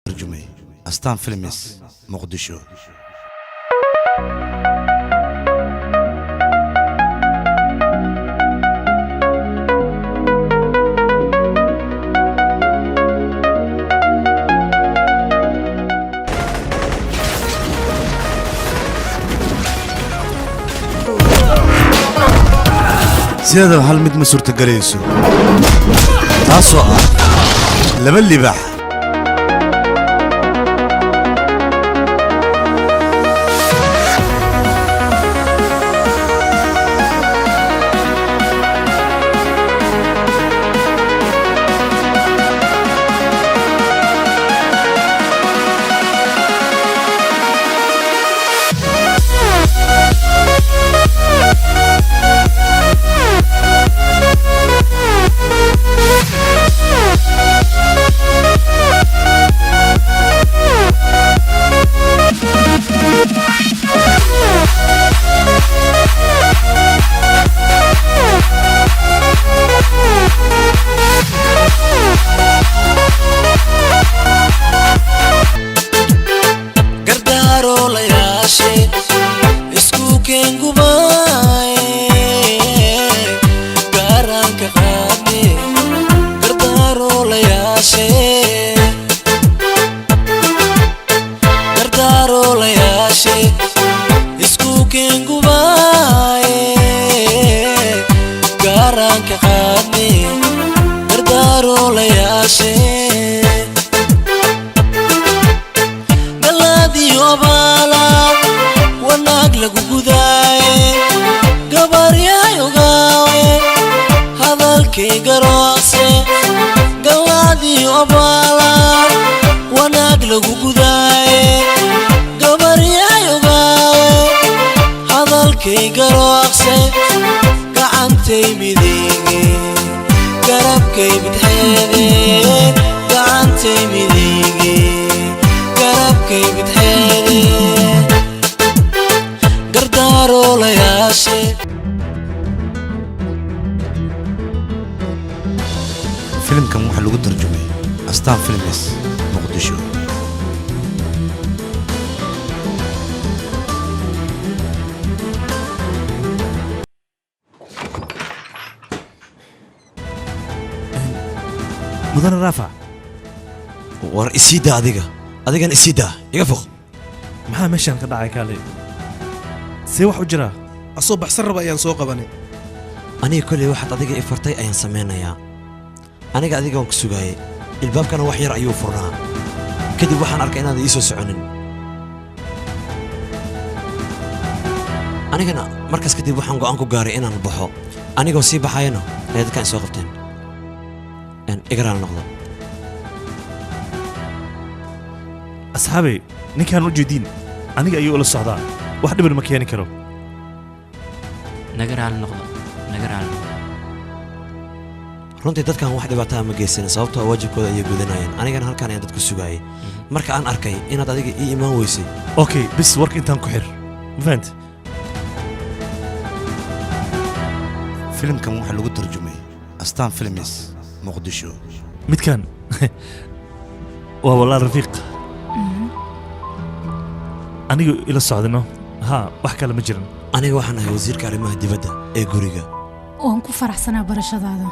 Tarjumay Astaan Films, Muqdisho. Sideedaba hal mid ma suurtagelayso, taasoo ah laba libaax. Gardaroolayaashe isku keengumaye garanka qaadne, gardaroolayaashe, gardaroolayaashe isku keengumaye garanka qaadne, gardaroolayaashe galaadiyo abaala wanaag lagu gudaaye, gabaryahay ogaawe hadalkay garoose, galaadiyo abaala wanaag lagu gudaaye, gabaryahay ogaawe hadalkay garoose, gacantay mideege garabkay bidxeede, gacantay mideege garabkay bidxeede, gardaroolayaashe. Filimkan waxaa lagu tarjumay Astaan Films, Muqdisho. Mudane Raafac. War isiida adiga, adigan isiida, iga foq. Maxaa meeshaan ka dhacay? Kaale, see wax u jiraa? Asoo baxsan raba ayaan soo qabanay. Aniga kolley waxaad adiga i fartay ayaan samaynayaa. Aniga adiga waan ku sugaayey, ilbaabkana wax yar ayuu furnaa. Kadib waxaan arkay inaadan ii soo soconin. Anigana markaas kadib waxaan go'aan ku gaaray inaan baxo. Anigoo sii baxayana ayay dadkaan soo qabteen. Iga raali noqdo. Asxaabey, ninkaan u jeediin aniga ayuu ula socdaa, wax dhiban ma keeni karo. Naga raali noqdo, naga raali noqdo. Runtii dadkan wax dhibaataa ma geysanin, sababtoo ah waajibkooda ayay gudanayeen. Anigana halkaan ayaan dadku sugaayay marka aan arkay inaad adiga ii imaan weysay. Okay, bis warka intaan ku xir, ma fahanta? Filimkan waxaa lagu tarjumay Astaan Films, Muqdisho. Midkaan waa walaal Rafiiq, aniga ila socdano. Ha, wax kale ma jiran. Aniga waxaan ahay wasiirka arrimaha dibadda ee guriga. Waan ku faraxsanaa barashadaada.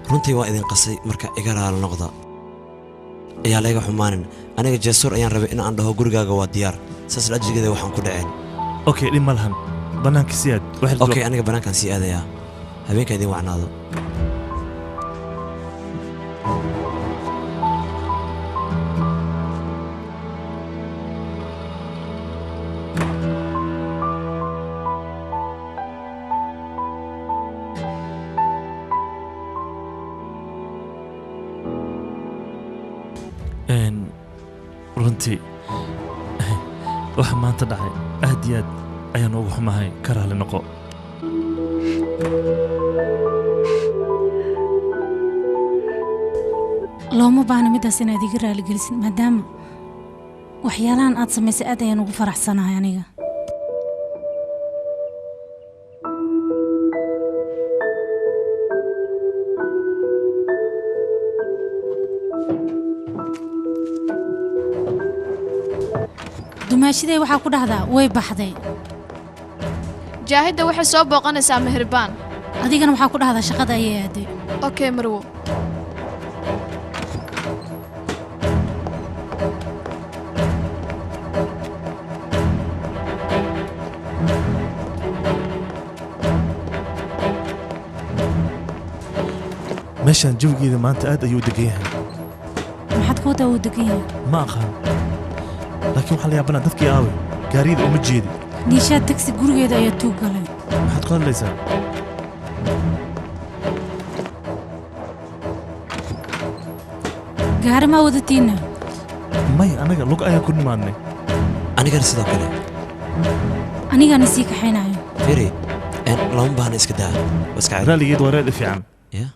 Runtii waa idin qasay, marka iga raali noqda, ayaa layga xumaanin. Aniga jeesuur ayaan rabay in aan dhaho gurigaaga waa diyaar, saas la ajligeeda waxaan ku dhaceen. Okay, dhib ma lahan, bannaanka si aad waxay. Okay, aniga bannaankaan sii aadayaa. Habeenka idin wacnaado. Runtii waxa maanta dhacay aad iyo aad ayaan ugu xumahay, ka raali noqo. Looma baahna middaas inaad iga raaligelisid, maadaama waxyaalahan aad samaysay aad ayaan ugu faraxsanahay aniga. Dumaashiday waxaa ku dhahdaa way baxday. Jaahidda waxay soo booqanaysaa Meherbaan. Adigana waxaa ku dhahdaa shaqada ayay aaday. Okay marwo. Meeshaan jawigeeda maanta aad ayuu u degan yahay. Maxaad ku wadaa uu degan yahay? Ma aqaan, laakiin waxaa la yaabanaa dadkii aaway gaariyada uma jeedi. Niishaa tagsi gurigeeda ayaa tuug galay. Maxaad ku hadlaysaa? Gaari maa wadatiinna? Maya, anaga lug ayaan ku nimaadnay. Anigana sidoo kale. Anigana sii kaxaynayo. Firi, lama baahna, iska daa, waa iska ceeb. Raaligeed waa raali fiican. Ya.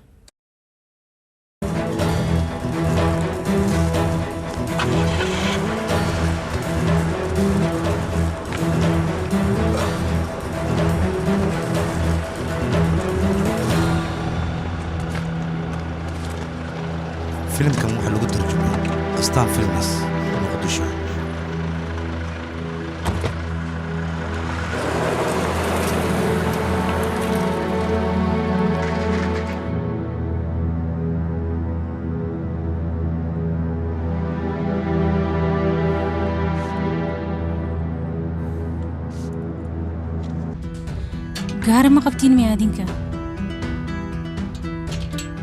Filimkan waxaa lagu tarjumay Astaan Films, Muqdisho. Gaari ma qabtiin miya adinka?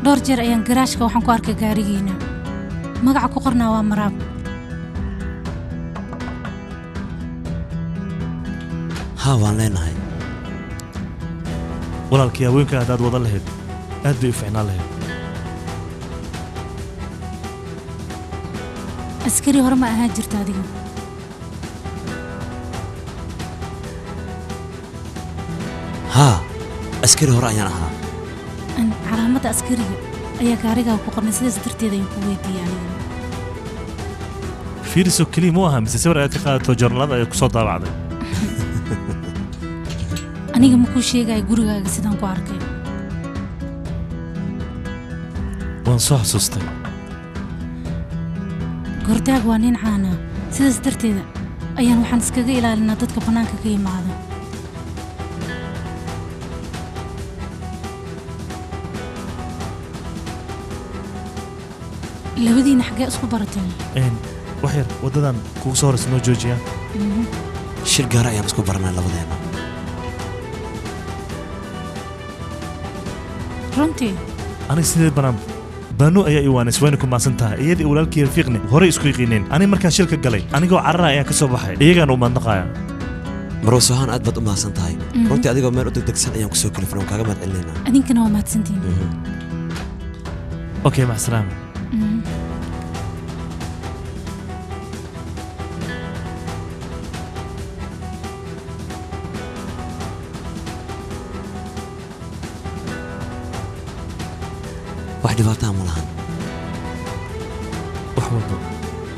Dhowr jeer ayaan garaashka waxaan ku arkay gaarigiina. Magaca ku qornaa waa Maraab. Haa, waan leenahay. Walaalkii, haweenka haddaad wada lahayd aad bay u fiicnaan lahayd. Askari hore ma ahaan jirta adiga? Haa, askari hore ayaan ahaa. Calaamadda askariga ayaa gaarigaaga ku qornay, sidaas darteed ayaan ku weydiiyey aniga. Fiiriso keliya mu aha mise sawir ayaad ka qaadato joornaalada ay ku soo daabacday? Aniga ma kuu sheegaya gurigaaga sidaan ku arkay. Waan soo xasuustay. Gordaag waa nin caana, sidaas darteeda ayaan waxaan iskaga ilaalinaa dadka bannaanka ka yimaada. Labadiina xaggee isku barateen? Wax yar waddadan kugu soo horeysa noo joojiya. Shil gaara ayaan isku baranay labadeena. Runtii? Aniga sideed banaan Baanu ayaa i waanis, wayna ku maadsan tahay. Iyadii walaalkii Rafiiqni horey isku yiqiineen. Aniga markaan shilka galay anigoo carara ayaan ka soo baxay, iyagaana u mahadnaqaya. Marwo Sohaan, aad baad u mahadsan tahay. Runtii adigoo meel u degdegsan ayaan kusoo kalifnay, waan kaaga mahad celinaynaa. Adinkana waa mahadsantihiin. Okay, mac salaama. Wax dhibaataa ma lahan. Wax walba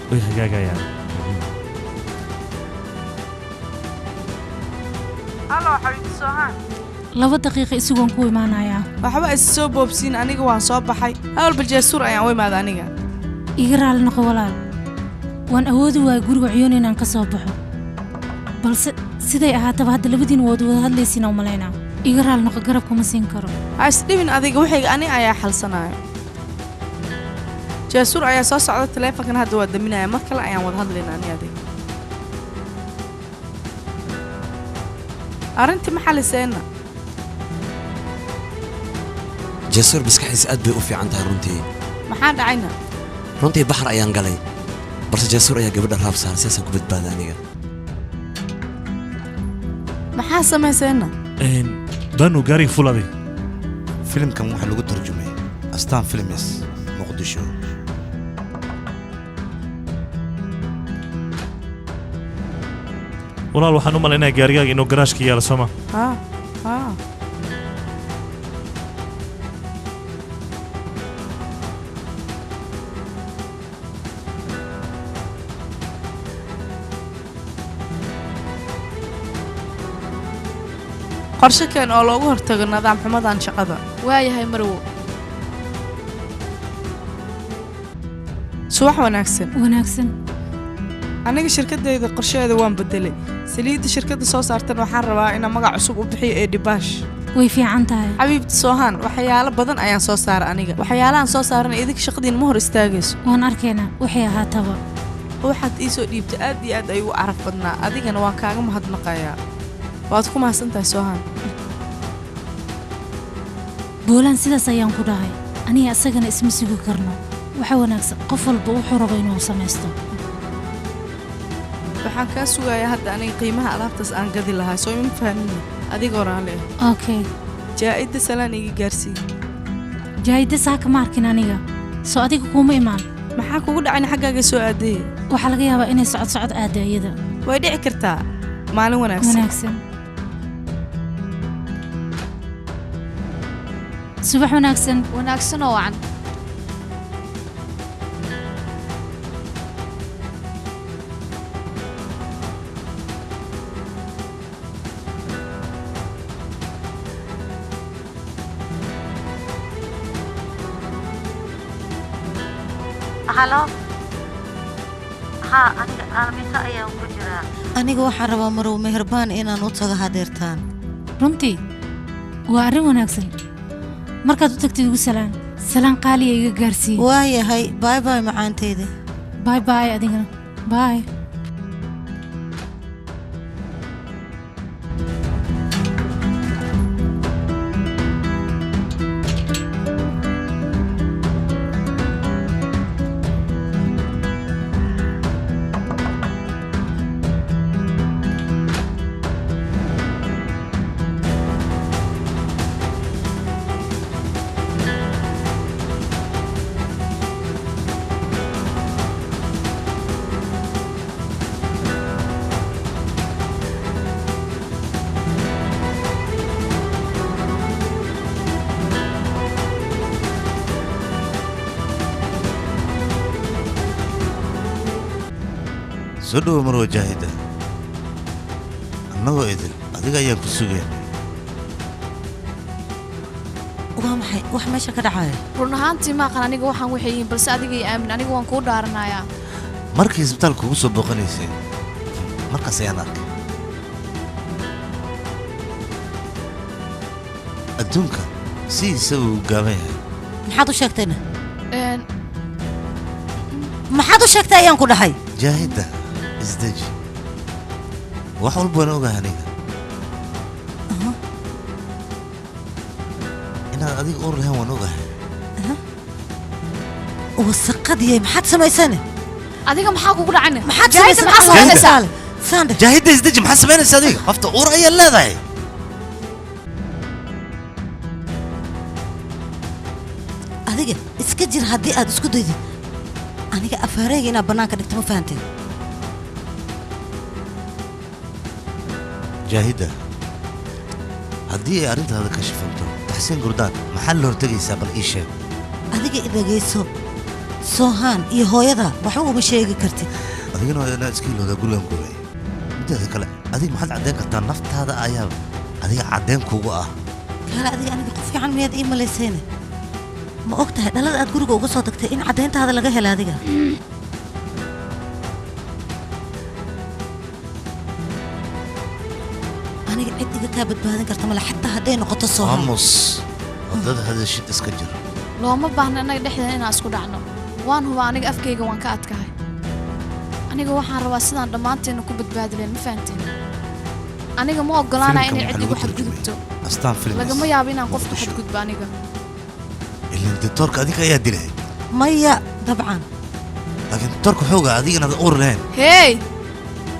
way hagaagayaan. Halo, xabiibti Soohaan. 2 daqiiqo isugoon ku imaanayaa. Waxba is soo boobsiin, aniga waan soo baxay. Hawlba Jeesuur ayaan u imaada aniga. Iga raali noqo walaal, waan awoodi waayay guriga ciyoon inaan ka soo baxo, balse siday ahaataba hadda labadiina waad wada hadlaysiin oo malaynaa. Iga raali noqo, garabka ma siin karo. Ha isdhibin adiga, waxayga ani ayaa xalsanayo. Jeesuur ayaa soo socda, taleefankan hadda waa daminaya, mar kale ayaan wada hadlaynaa ani adiga. Arrintii ma xaliseenna? Jeesuur maskaxdiisa aad bay u fiican tahay runtii. Maxaa dhacayna? Runtii baxar ayaan galay, balse Jeesuur ayaa gabadha raab saaray, sidaasaan ku badbaaday aniga. Maxaa samayseenna? Banu, gaariga ful adig. Filimkan waxaa lagu tarjumay Astaan Films, Muqdisho. Walaal, waxaan u malaynayaa gaarigaaga inuu garaashka yaalo, sooma? Haa haa. Qorshe keen oo loogu hortago nidaam xumadan shaqada. Waayahay marwo. Subax wanaagsan. Wanaagsan. Aniga shirkadayda qorsheeda waan bedelay. Saliidda shirkadda soo saartan waxaan rabaa inaan magac cusub u bixiyo ee Dibaash. Way fiican tahay. Xabiibti Soohaan, waxyaalo badan ayaan soo saaray aniga. Waxyaalahan soo saarana idinka shaqadiin ma hor istaagayso. Waan arkaynaa waxay ahaataba. Waxaad ii soo dhiibtay aad iyo aad ayuu u caraf badnaa. Adigana waan kaaga mahadnaqayaa. Waad ku mahadsan tahay Soohaan. Boolaan sidaas ayaan ku dhahay. Aniga asagana isma sugi karno. Waxa wanaagsan qof walba wuxuu rabo inuu samaysto. Waxaan kaa sugayaa hadda aniga qiimaha alaabtaas aan gadi lahaa soo ima fahmin adigoo raalli ah. Okay. Jaa'idda salaan iga gaarsii. Jaa'idda saaka ma arkin aniga. Soo adiga kuuma imaan. Maxaa kugu dhacay xaggaaga soo aaday? Waxaa laga yaabaa inay socod socod aado iyada. Way dhici kartaa. Maalin wanaagsan. Wanaagsan. Subax wanaagsan. Wanaagsan oo wacan. Halo. Haa, aniga aalmita ayaan ku jiraa. Aniga waxaan rabaa marow meherbaan inaan u tago hadeertaan. Runtii waa arrin wanaagsan. Markaad u tagtid ugu salaan. Salaan qaaliya iga gaarsii. Waayahay, bye bye macaanteyda. Bye bye adigana. Bye. Soo dhowo marwa Jaahida. Annagoo idil adiga ayaan ku sugaynay. Waa maxay wax meesha ka dhacaya? Run ahaantii ma aqaan aniga waxaan waxay yihiin balse adiga iyo aamin aniga waan kuu dhaaranayaa. Markii isbitaalka kugu soo booqanaysay markaas ayaan arkay. Adduunka si isagu u gaaban yahay. Maxaad u sheegtayna? Maxaad u sheegtay ayaan ku dhahay? Jaahida isdeji. Wax walba waan ogahay aniga. Inaad adiga uur lahayn waan ogahay. Wasaqadiyey maxaad samaysane? Adiga maxaa kugu dhacayna? Maxaad samaysay? Jaahida isdeji, maxaad samaynaysaa adiga? Qofta uur ayaa leedahay. Adiga iska jir haddii aad isku daydid. Aniga afaareyga inaad bannaanka dhigto ma fahanteen? Jaahida, haddii ay arrintaada ka shifanto Taxsiin Gurdaan maxaa la hortegaysaa bal ii sheeg. Adiga i dhagayso. Soohaan iyo hooyada waxba uma sheegi kartid. Adigana waa inaad iska ilowdaa gurigan gubay. Mideeda kale adiga maxaad caddeyn kartaa naftaada ayaa adiga caddeyn kugu ah. Kaale adiga aniga qof fiican miyaad ii malaysayne? Ma og tahay dhalada aad guriga uga soo tagtay in caddeyntaada laga helo adiga? Aniga cid iga kaa badbaadin karta male xataa hadday noqoto Soohaan. Aamus, waddada hadashid iska jir. Looma baahna annaga dhexdeena inaan isku dhacno. Waan hubaa aniga afkayga waan ka adkahay. Aniga waxaan rabaa sidaan dhammaanteena ku badbaadi lahayn, ma fahanteen? Aniga ma oggolaanaya inay cid igu xadgudubto. Astaan Films. Lagama yaabo inaan qof ku xadgudbo aniga. Ileen doctorka adiga ayaa dilay. Maya, dabcan. Laakiin doctorka xoogaa adiga inaad uur lahayn. Hey!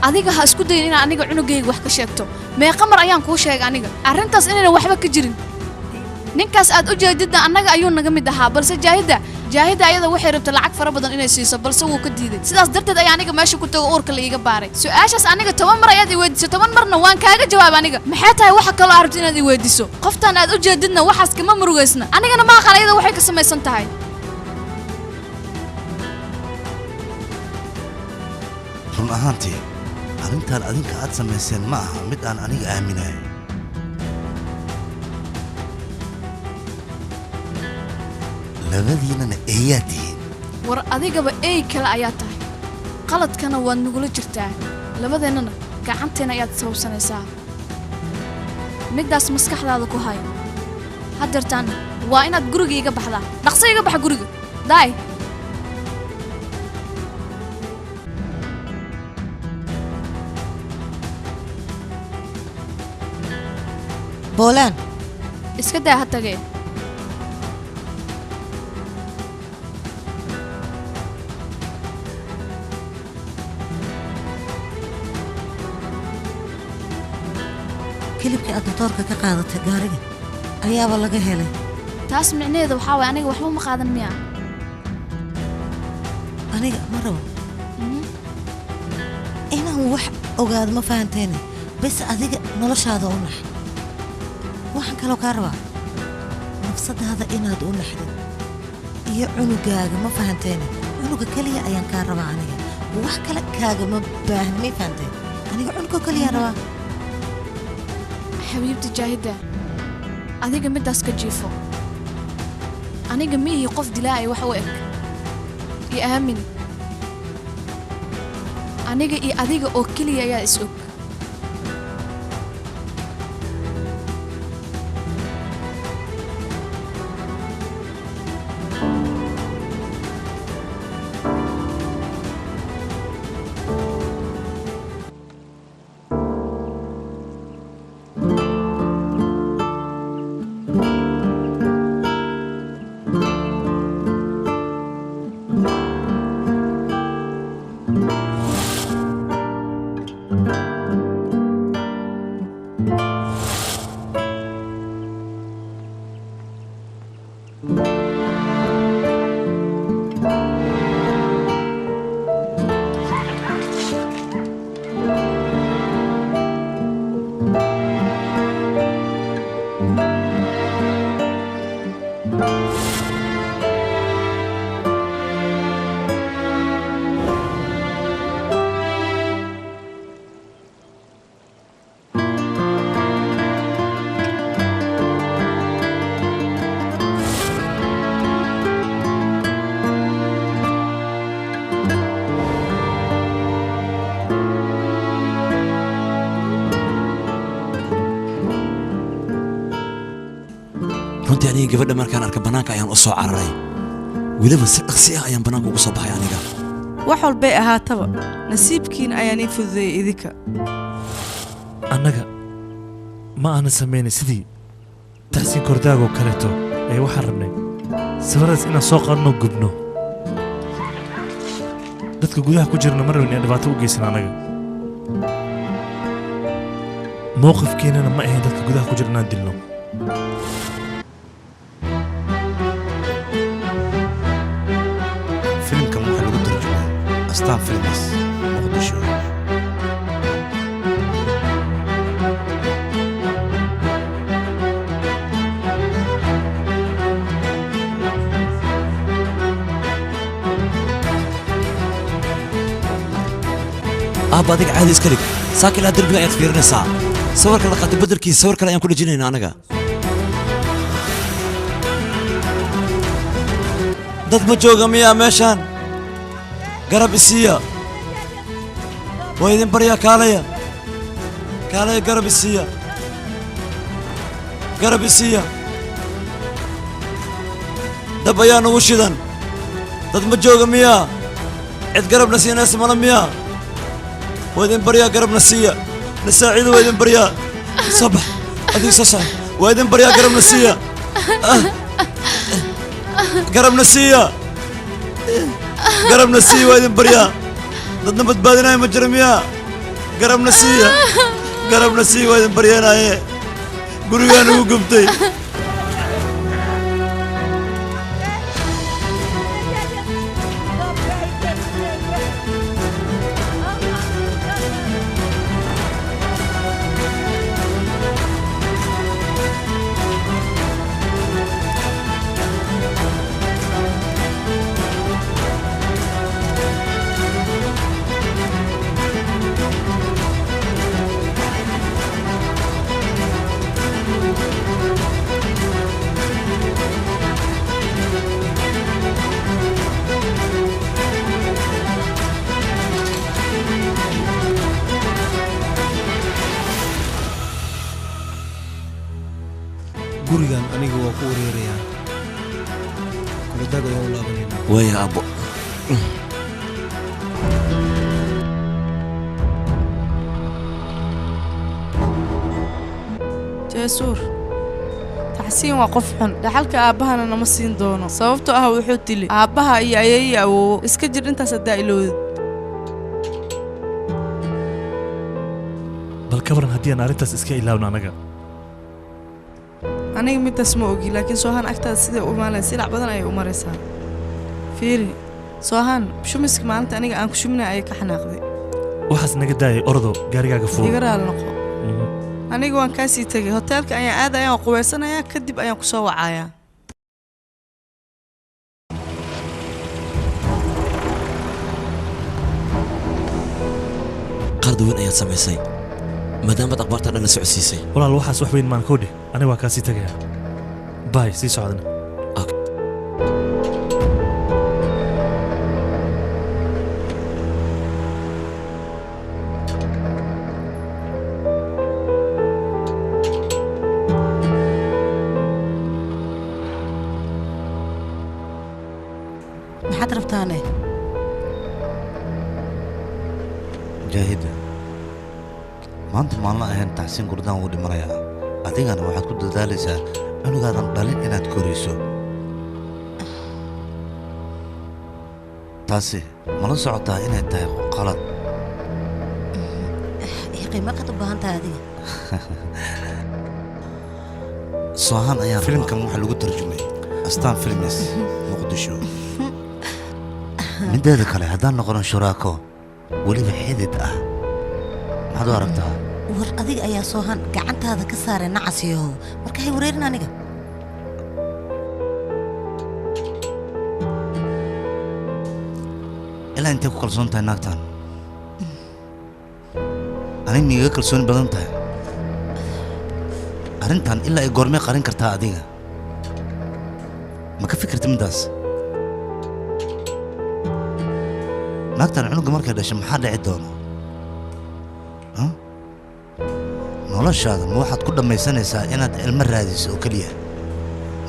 Adiga ha isku dayin inaad aniga cunugayga wax ka sheegto. Meeqa mar ayaan kuu sheegay aniga. Arrintaas inayna waxba ka jirin. Ninkaas aad u jeedidna annaga ayuu naga mid ahaa balse Jaahida Jaahida ayada waxay rabtay lacag fara badan inay siiso balse wuu ka diiday. Sidaas darteed ayaa aniga meesha ku tago uurka la iiga baaray. Su'aashaas aniga 10 mar ayaad i weydiisay, 10 marna waan kaaga jawaab aniga. Maxay tahay waxa kaloo aad rabtid inaad i weydiiso? Qoftaan aad u jeedidna waxaas kama murugaysna. Anigana ma aqaan ayada waxay ka samaysan tahay. Run ahaantii arrintan adinka aad samayseen ma aha mid aan aniga aaminayo. Labadiinana eeyaa tihiin. War adigaba ey kale ayaa tahay. Qaladkana waad nagula jirtaa. Labadeennana gacanteena ayaad sababsanaysaa. Middaas maskaxdaada ku hay. Haddeertaan waa inaad guriga iga baxdaa. Dhaqso iga baxa guriga. Daay. Boolaan. Iska daa ha tagee. Kilibkii aad doktoorka ka qaadatay gaariga ayaaba laga helay. Taas micnaheedu waxaa waaye aniga waxba ma qaadan miyaa? Aniga ma rabo inaan wax ogaado, ma fahanteene? Bes adiga noloshaada u nax. Waxaan kaloo kaa rabaa nafsadaada inaad u naxdid iyo cunugaaga, ma fahanteene? Cunuga keliya ayaan kaa rabaa aniga, wax kale kaagama baahni, may fahanteen? Aniga cunuga keliyaan rabaa. Xabiibti Jaahida, adiga middaas ka jiifo. Aniga ma ihi qof dilaa ay wax u eg. I aamin. Aniga iyo adiga oo keliya ayaa is og. Runtii aniga gabadha markaan arka bannaanka ayaan u soo cararay, weliba si dhaqsi ah ayaan bannaanka ugu soo baxay aniga. Wax walbay ahaataba, nasiibkiina ayaan ii fududeeyey idinka. Annaga ma aanan samaynay sidii taxsiin kordaagoo kaleeto ee waxaan rabnay sawiradaas inaan soo qaadno, gubno. Dadka gudaha ku jirna ma rabin inaan dhibaato u geysan. Annaga mowqifkeennana ma ahayn dadka gudaha ku jira inaan dilno. Filimkan waxaa lagu tarjumay Astaan Films, Muqdisho. Aabba, adiga caadi iska dhig. Saaka ilaa derbiga ayaad fiirinaysaa. Sawirka la qaatay beddelkiisa sawir kale ayaan ku dhejinaynaa anaga. Dad ma jooga miyaa meeshaan? Garab isiiya, waa idin baryaa. Kaalaya, kaalaya, garab isiiya, garab isiiya. Dab ayaa nagu shidan. Dad ma jooga miyaa? Cid garabna siinaysa mala miyaa? Waa idin baryaa, garabna siiya, na saaciido, waa idin baryaa. Soo bax adiga, soo soco. Waa idin baryaa, garabna siiya. Ah. Garabna siiya, garabna siiya, waa idin baryaa. Dadna badbaadinaya ma jira miyaa? Garabna siiya, garabna siiya, waa idin baryeenaaye. Gurigaa nagu gubtay. Gurigan aniga waa ku wareerayaa. Kordaag ayaan u laabanaynaa. Waaya aabbo. Jeesuur, Taxsiin waa qof xun. Dhaxalka aabbahana nama siin doono, sababtoo ah wuxuu dilay aabbaha iyo ayeeyi awoowo. Iska jir intaas haddaa ilowdid. Bal ka waran haddii aan arrintaas iska ilaawno anaga? Aniga midaas ma ogi, laakiin Soohaan agtaada siday u imaanaya silac badan ayay u maraysaa. Fiiri, Soohaan shumiska maalinta aniga aan ku shuminaya ayay ka xanaaqday. Waxaas naga daayay, ordo gaarigaaga fuul. Iga raali noqo. Aniga waan kaa sii tegay. Hoteelka ayaan aadaya, waan qubaysanayaa, kadib ayaan ku soo wacayaa. Qalad weyn ayaad samaysay maadaamaad akhbaarta dhan la socodsiisay. Walaal, waxaas wax weyn maan koo dheh. Aniga waa kaa sii tagayaa, baay, sii socdana. Maxaad rabtaane? Jaahida, maanta maalin ahayn Taxsiin Gurdaan wuu dhimanayaa, adigana waxaad ku dadaalaysaa cunugaadan dhalin inaad korayso. Taasi mala socotaa inay tahay qalad? Qiimaqad u baahan tahay adiga. Soohaan ayaa filimkan waxaa lagu tarjumay Astaan Films Muqdisho. Mideeda kale, haddaan noqono shuraako weliba xidid ah, maxaad u aragtaa? War adiga ayaa Soohan gacantaada ka saaray, nacasiyahow. Marka hay wareerin aniga. Ilaa intay ku kalsoon tahay naagtan, anig miiga kalsooni badan tahay. Arrintan ilaa ay goormee qarin kartaa? Adiga ma ka fikirta middaas? Naagtan cunuga markay dhashay maxaa dhici doona? Huh? Noloshaada ma waxaad ku dhammaysanaysaa inaad ilmo raadiso oo keliya?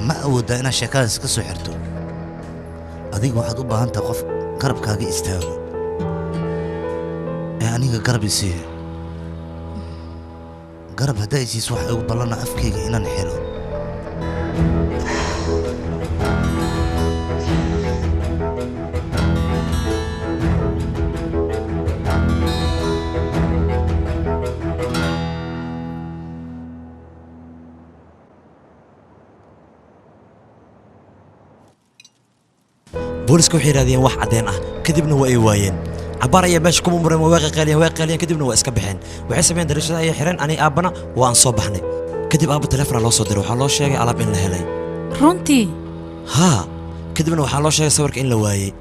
Ma awooddaa inaad sheekadaas ka soo xirto? Adiga waxaad u baahan tahay qof garabkaaga istaago ee aniga garab isiiyo. Garab haddaa isiiso, waxa igu ballana afkayga inaan xiro. Booliska waxay raadiyeen wax caddeen ah, kadibna waa ay waayeen. Cabaar ayaa meesha kuma mureen, waa qaqaaliyeen, waa qaaliyeen, kadibna waa iska baxeen. Waxay sameeyeen dariishada ayay xireen. Ani aabbana waa aan soo baxnay. Kadib aabba teleefona loo soo diray, waxaa loo sheegay alaab in la helay. Runtii? Haa, kadibna waxaa loo sheegay sawirka in la waayey.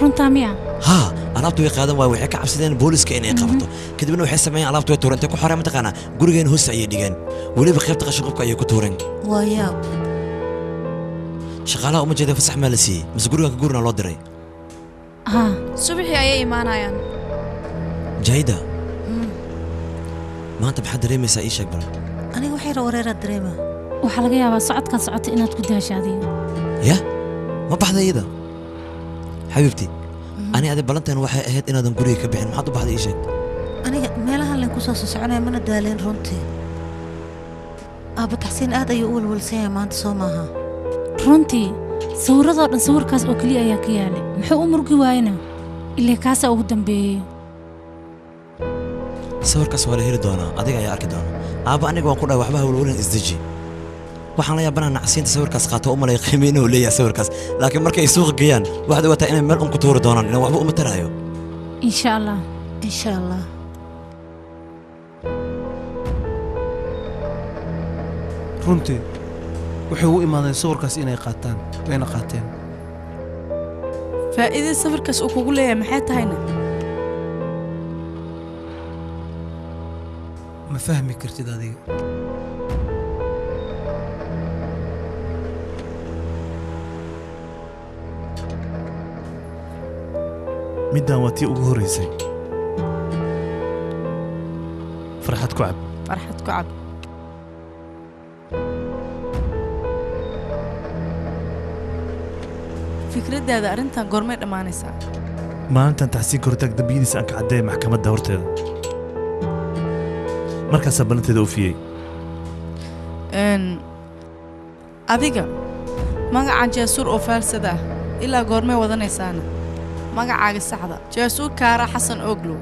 Runtaa miya? Haa, alaabtu way qaadan waay, waxay ka cabsadeen booliska inay qabato. Kadibna waxay sameeyeen alaabtu way tuureen. Intay ku xoreen mataqaanaa? Gurigeena hoosta ayay dhigeen, weliba qaybta qashin-qubka ayay ku tuureen. Waa yaab. Shaqaalaha uma jeeda, fasax maa la siiyey mise gurigan ka gurina loo diray? Haa. Subaxii ayay imaanayaan. Jayda, maanta maxaad dareemaysaa? Ii sheeg bal. Aniga waxay wareeraad dareema. Waxaa laga yaabaa socodkaad socotay inaad ku daasha adiga. Ya, ma baxda iyada? Xabiibti, ani adi ballantan waxay ahayd inaadan guriga ka bixin. Maxaad u baxday? Ii sheeg. Aniga meelahan len kusoo soconaya, mana daaleen runtii. Aabba Taxsiin aad ayuu u walwalsan yahay maanta, soo maaha? Runtii, sawiradoo dhan sawirkaas oo keliya ayaa ka yaalay. Muxuu u murgi waayena? Ilaa kaasaa ugu dambeeyey. Sawirkaas waa la heli doonaa, adiga ayaa arki doona. Aabba, aniga waan ku dhahay waxba hawlwalin, isdeji. Waxaan la yaabanaa nacsiinta sawirkaas qaato u malay qiime inuu leeyahay sawirkaas, laakiin markay ay suuqa geeyaan waxaad ogaataa inay meel un ku tuuri doonaan, ilaan waxba uma taraayo. Insha Allah. Insha Allah. Runtii waxay u imaadeen sawirkaas inay qaataan, wayna qaateen. Faa'iidada sawirkaas uu kugu leeyahay maxay tahayna? Ma fahmi kartid adiga. Middan waa tii ugu horraysay. Farxad ku cab. Farxad ku cab. Fikraddaada arrintan goormay dhammaanaysaa? Maalintan Taxsiin Kortaag dambiyadiisa aan ka caddeeyay maxkamadda horteeda, markaasaa ballanteeda oofiyey. Adiga magaca Jaasuur oo faalsada ah ilaa goormay wadanaysaana? Magacaaga saxda Jaasuur Kaara Xasan Oglow.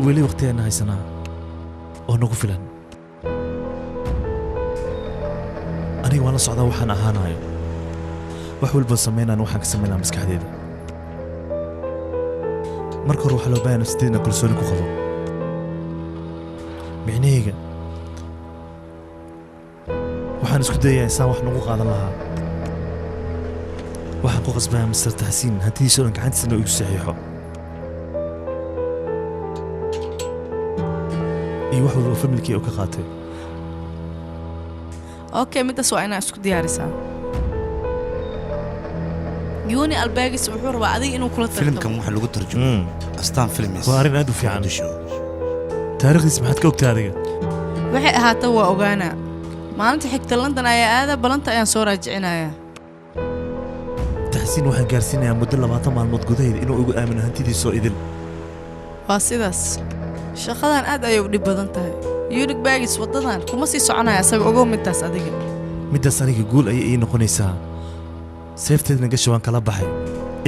Weli waqtigaana haysanaa oo nagu filan. Aniga waan la socdaa waxaan ahaanayo, wax walba samaynaan waxaan ka samaynaa maskaxdeeda. Marka hore waxaa loo baahan nafsadeedna kalsooni ku qabo. Micnahayga waxaan isku dayayaa insaan wax nagu qaadan lahaa. Waxaan ku qasbayaa Mister Taxsiin hantidiisa oo dhan gacantiisa inuu igu saxiixo iyo wax walba familkii uu ka qaatay. Okay, middaas waa inaa isku diyaarisaa. Yuni Albagis wuxuu rabaa adiga inuu kula tartamo. Filimkan waxaa lagu tarjumay Astaan Films. Waa arrin aad u fiican. Taariikhdiis maxaad ka ogtahay adiga? Waxay ahaata waa ogaanaa. Maalinta xigta London ayaa aada, balanta ayaan soo raajicinayaa. Taxsiin waxaan gaarsiinayaa muddo 20 maalmood gudaheed inuu igu aamino hantidiisoo idil. Waa sidaas. Shaqadan aad ayay u dhib badan tahay. Yunig Bagis waddadan kuma sii soconaya asaga, ogow midtaas adiga. Middaas aniga guul ayay ii noqonaysaa. Seefteedna gasha waan kala baxay.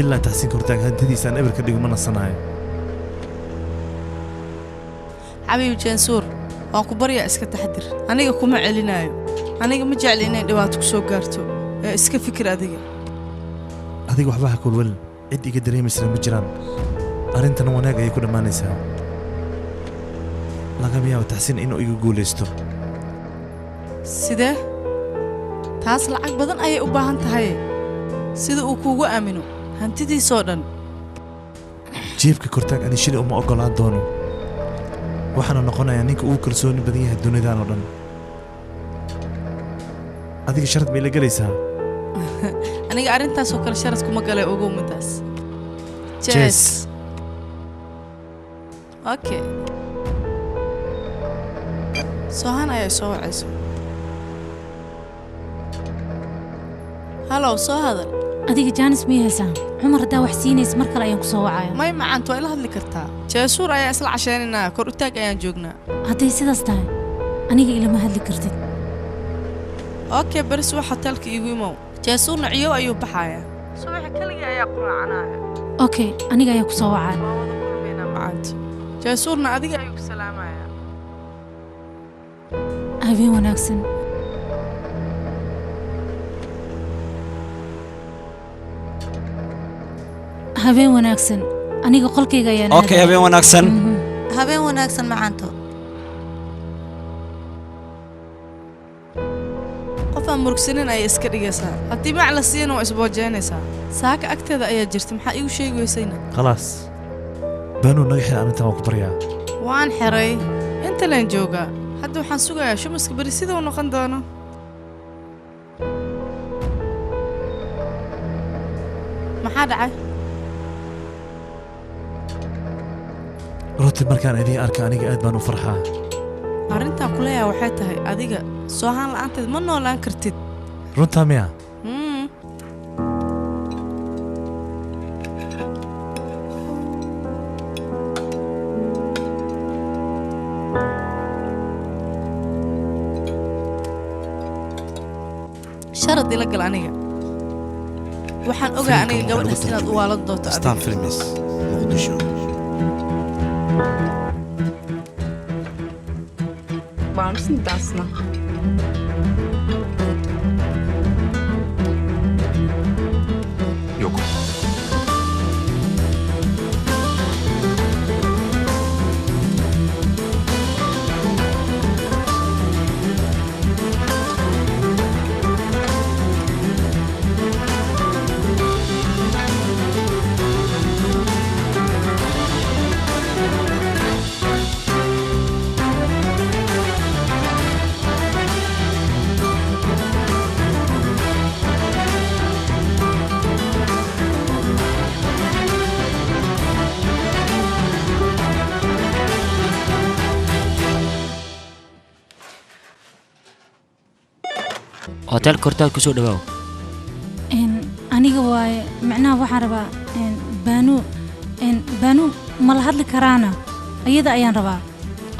Ilaa Taxsiin Kortaag hantidiisa aan eber ka dhigo ma nasanayo. Xabiib Jansuur, waan ku baryaa iska taxadir. Aniga kuma celinayo. Aniga ma jecli inay dhibaato ku soo gaarto. Ee iska fikir adiga. Adiga waxba ha kulwalin, cid iga dareemaysana ma jiraan. Arrintan wanaag ayay ku dhammaanaysaa. Lagama yaabo Taxsiin inuu igu guulaysto. Sidee? Taas lacag badan ayay u baahan tahay. Sida uu kuugu aamino hantidiisoo dhan. Jiibka Kortaag ani shili uma oggolaan doono. Waxaana noqonayaa ninka ugu kalsooni badan yahay dunidan oo dhan. Adiga sharad ma ila gelaysaa? Aniga arrintaasoo kale sharad kuma galay, ogow middaas. Cheers. Okay. Soohan ayaa soo wacayso. Halow, soo hadal. Adiga jaanis miyay haysaa? Cumar haddaa wax siinaysa mar kale ayaan ku soo wacaya. May macaantu waa ila hadli kartaa. Jaasuur ayaa isla casheynaynaa, kor u taag ayaan joognaa. Hadday sidaas tahay aniga ilama hadli kartid. Okay, beri subax hotelka iigu imow. Jaasuurna ciyow ayuu baxayaa. Subaxa keligii ayaa quraacanaya. Okay, aniga ayaa ku soo wacaya. Waa wada kulmaynaa macaantu. Jaasuurna adiga ayuu ku salaamayaa. Habeen wanaagsan. Habeen wanaagsan. Aniga qolkayga ayaan Okay, habeen wanaagsan. Habeen wanaagsan macaanto. Qof aan murugsanin ayay iska dhigaysaa. Haddii mac la siiyana waa isboojeynaysaa. Saaka agteeda ayaa jirta, maxaa iigu sheegi weysayna? Khalaas, baanuu naga xir arrintan, waan ku baryaa. Waan xiray. Inta leen joogaa. Hadda waxaan sugayaa shumaska beri sida uu noqon doono. Maxaa dhacay? Runtii markaan idiin arka aniga aad baan u farxaa. Arrintan kuleeyahay waxay tahay adiga soohaan la'aanteed ma noolaan kartid. Runtaa miya? Sharad ila gal aniga. Waxaan ogaa aniga gabadhaas inaad u waalan doonto adiga. Astaan Films, Muqdisho. Var mısın iddiasına? Yok. Hotel Kortaag ku soo dhawaaw. Aniga waaye macnaha waxaan rabaa Baanu Baanu ma la hadli karaana iyada ayaan rabaa.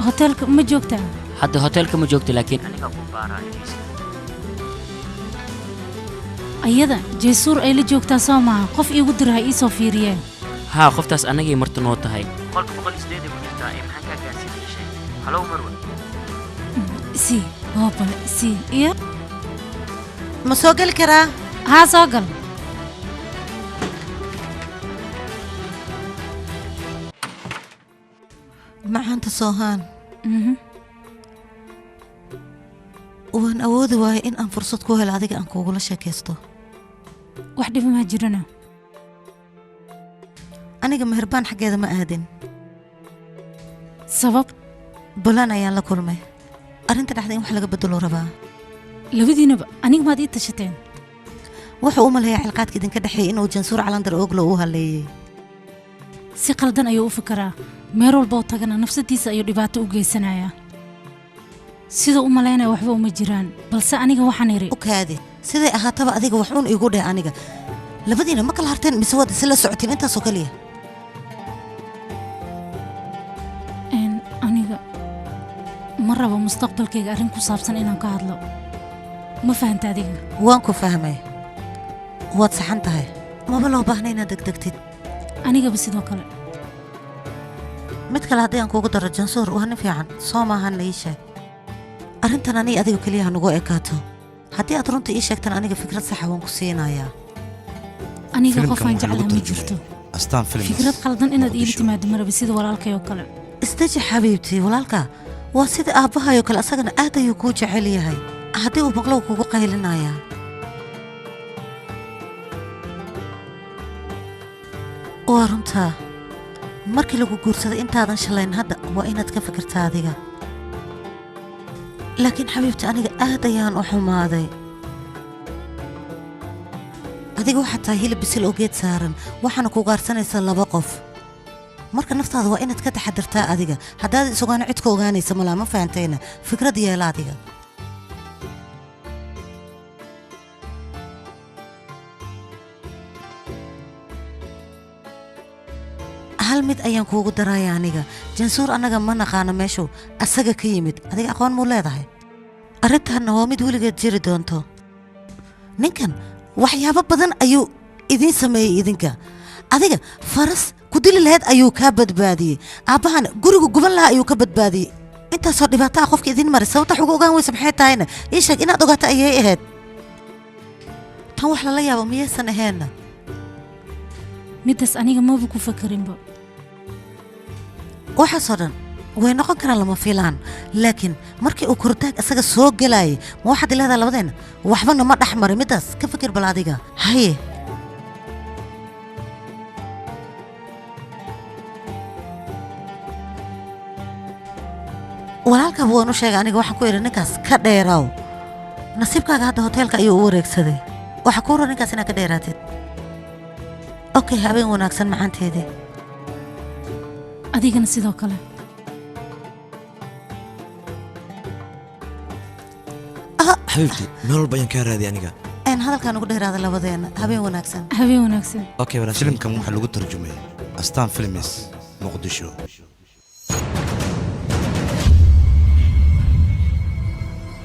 Hotelka ma joogtaa? Hadda hotelka ma joogto laakiin aniga ku baarayo. Iyada Jeesuur ay la joogtaa soo maaha qof iigu diraha ii soo fiiriyeen. Haa qoftaas anagay marti noo tahay. Qolka 108 ku jirtaa ee maxaan kaa gaarsiiyay shay. Halow Marwa. Si hoobale si iyo ma soo gali karaa? Haa soo gal. Macaanta Soohaan. Waan awoodi waayay in aan fursad ku helo adiga aan kugula sheekaysto. Wax dhib ma jirana. Aniga Meherbaan xaggeeda ma aadin. Sabab? Bulaan ayaan la kulmay. Arrinta dhexda in wax laga bedelo rabaa. Labadiinaba aniga maad ii tashateen. Wuxuu u maleeyaa cilqaadka idinka dhexeeyay inuu Jansuur Calandar Oglo u haleeyay. Si qaldan ayuu u fikiraa. Meel walba oo tagana nafsadiisa ayuu dhibaato u geysanayaa. Sida u maleynaya waxba uma jiraan, balse aniga waxaan iri u kaadi. Siday ahaataba adiga wax uun igu dheh aniga. Labadiina ma kala harteen mise waad isla socotiin intaas oo kaliya? Aniga ma rabo mustaqbalkayga arrin ku saabsan inaan ka hadlo. Ma fahanta adiga? Waan ku fahmay. Waad saxan tahay. Maba loo baahna inaad degdegtid. Anigaba sidoo kale. Mid kale haddii aan kuugu daro Jansuur waa nin fiican soo maahan la ii sheeg. Arrintan aniga adiga kaliya ha nagu ekaato. Haddii aad runta ii sheegtan aniga fikrad sax ah waan ku siinayaa. Aniga qof aan jeclahay ma jirto. Astaan Films. Fikrad qaldan inaad iila timaado ma rabi sida walaalkay oo kale. Istaji xabiibtii walaalka waa sida aabbahay oo kale asagana aad ayuu kuu jecel yahay. Haddii uu maqlo wuu kugu qaylinayaa. Waa runtaa. Markii lagu guursaday intaadan shalayn hadda waa inaad ka fikirtaa adiga. Laakiin xabiibti aniga aad ayaan u xumaaday. Adiga waxaad tahay hilib bisil oo geed saaran waxaana ku gaarsanaysaa laba qof. Marka naftaada waa inaad ka taxadirtaa adiga. Haddaad is ogaano cid ku ogaanaysa malaa ma fahantayna fikrad yeela adiga. Hal mid ayaan kuugu daraya aniga. Jansuur anaga ma naqaano meeshuu asaga ka yimid. Adiga aqoon muu leedahay? Arrintanna waa mid weligeed jiri doonto. Ninkan waxyaabo badan ayuu idiin sameeyey idinka. Adiga faras ku dili lahayd ayuu kaa badbaadiyey. Aabbahan guriga guban lahaa ayuu ka badbaadiyey. Intaasoo dhibaato ah qofka idiin maray sababta wax uga ogaan weysa maxay tahayna? Ii sheeg inaad ogaato ayay ahayd. Tan wax lala yaabo miyaysan aheenna? Midaas aniga maba ku fakarinba. Waxaasoo dhan way noqon karaan lama filaan, laakiin markii uu Kortaag isaga soo galayay ma waxaad leedahay labadeena waxbana ma dhex marin midaas ka fikir bal adiga. Haye walaalkaaba waan u sheegay aniga waxaan ku idhi ninkaas ka dheeraaw. Nasiibkaaga hadda hoteelka ayuu u wareegsaday. Waxaa kuu ron ninkaas inaad ka dheeraatid. Okay, habeen wanaagsan macaanteedii. Adigana sidoo kale. Xabiibti meel walba ayaan kaa raadiyay aniga. Hadalkaan ugu dheeraada labadeena. Habeen wanaagsan. Habeen wanaagsan. Okay, walaashay. Filimkan waxaa lagu tarjumay Astaan Films Muqdisho.